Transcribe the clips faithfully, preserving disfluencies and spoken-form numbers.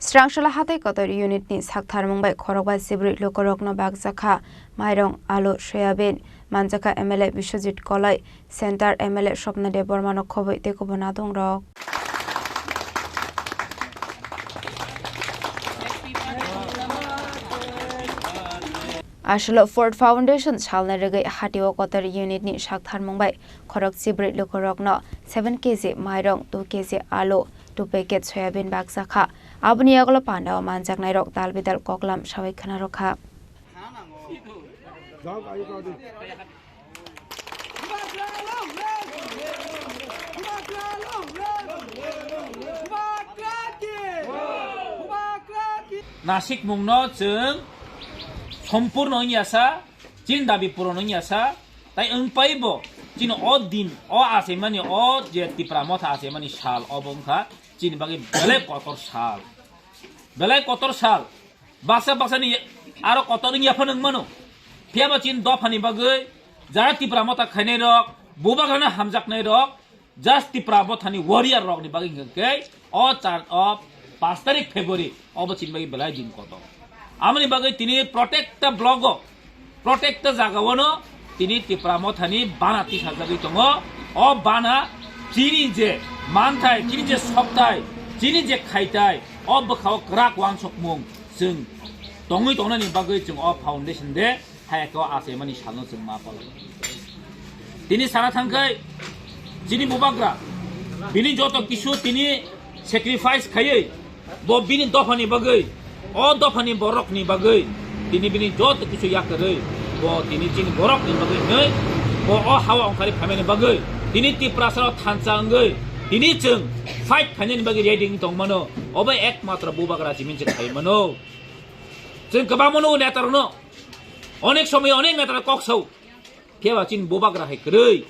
Chwrangsala hatai kotor unit ni saktharmung bai khorokba chibrwi lukurokno bakjakha mairong, alu, soyabin. Manjakha M L A Biswajit Koloi, Center M L A Swapna Debbarmano khobwi tei kubun adongrok. Aswkno Ford Foundation salna rwgwi hatio kotor unit ni saktharmung bai khorok chibrwi lukurokno seven K G mairong, two K G alu, two packet soyabin bakjakha. Aboni yagulo pandao manjaknairok dal bidal koklam sawi khwnarokha. Nasikmungno chwng sompurno wngya sa, chini dabi puron wngya sa, tai wngpaibo chini o din, o achaimani, o je Tipra Motha achaimani sal, obo wngkha chini bagwi belai kotor sal, belai kotor sal. Baksa baksani aro kotor wngya phano wngmano. Phiyaba chini dophani bagwi jara Tipra Motha khainairok, bubagrano hamjaknairok, just Tipra Mothani warrior rokni bagwi hwnkhe o char-, o pash tarik February obo chini bagwi belai din kotor. Amoni bagwi tini protecta blogo, protecta jagao no tini Tipra Mothani bana tisajagwi tongo. O bana chini je manthai, chini je sokthai, chini je khaitai, o bwkhao kwrak uansukmung chwng tongwi tongnani bagwi chwng o foundation de hai khe o achaimani salno chwng ma palo. Tini sana thangkhai chini bubagra bini joto kisu tini sacrifice khaiwi bo bini dophani bagwi, o dophani borokni bagwi tini bini joto kisu yakarwi bo tini chini borokni bagwi hinwi bo o hawa ongkhari phaimani bagwi tini Tiprasarok thansa wngwi tini chwng fight khainani bagwi ready wngwi tongmano. Obo ekmatro bubagra chiming se khaimano. Chwng kwbangma nugo netarokno, onek somoy onek netarok kok sao. Phiyaba chini bubagra hai kwrwi.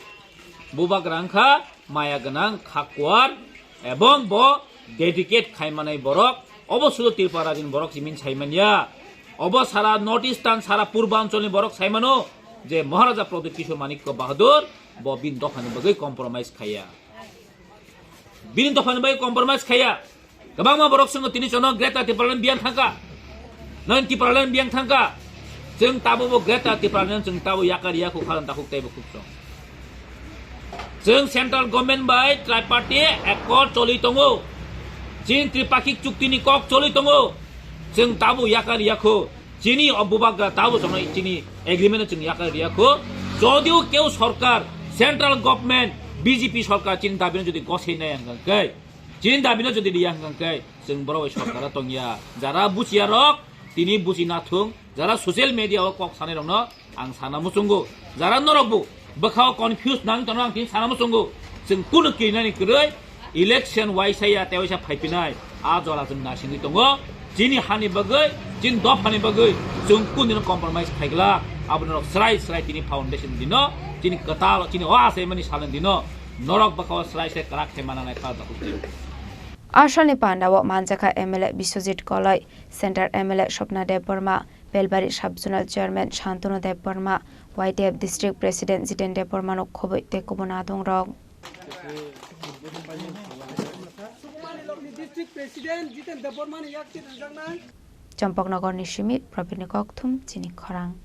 Bubagra wngkha maya gwnang, khakuar, ebong bo dedicate khaimanai borok. Obo sudu Tripura rajini borok chiming saimanya. Obo sara North Eastern, sara Purbanchal ni borok saimano je Maharaja Pradyut Kishore Manikya Bahadur bo bini dophani bagwi compromise khaiya. Bini dophani bagwi compromise khaiya. Kwbangma borok swngo tini chwngno Greater Tipraland biyang thangkha. Nang Tipraland biyang thangkha. Chwng tabukbo Greater Tipraland chwng tabuk yakar yakho khalang takhuk teibo khuk chwng. Chwng central government bai triparty accord choli tongo. Chini tripakhik chukti ni kok choli tongo. Chwng tabuk yakar yakho. Chini o bubagra tabuk chwngno chini agreement chwng yakar yakho. Jodio keu sorkar, central government, B J P sorkar chini dabino jodi gosei nai hwnkhe, chini dabino jodi riya hwnkhe, chwng borok bai sorkar tongya. Jara buchiya rok tini buchi nathung, jara social media o kok sanai rokno ang sana muchungo. Jara norok bo bwkhao confuse nang tono ang tini sana muchungo. Chwng kunu kirinani kwrwi election waisa ya tei waisa phaipinai a jora chwng nasingwi tongo. Chini hani bagwi, chini dophani bagwi chwng kunu compromise khaigla. Abo norok srai srai tini foundation dino, chini kwtal, chini o achaimani salni dino norok bwkhao srai srai kwrak khe mananai kha. Asalni pandao manjakha M L A Biswajit Koloi, Center M L A Swapna Debbarma, Belbari Sub-Zonal Chairman Shantanu Debbarma, Y T F District President Jiten Debbarmano khobwi tei kubun adongrok. Champaknagarni simi Prabirni Kokthum chini khorang.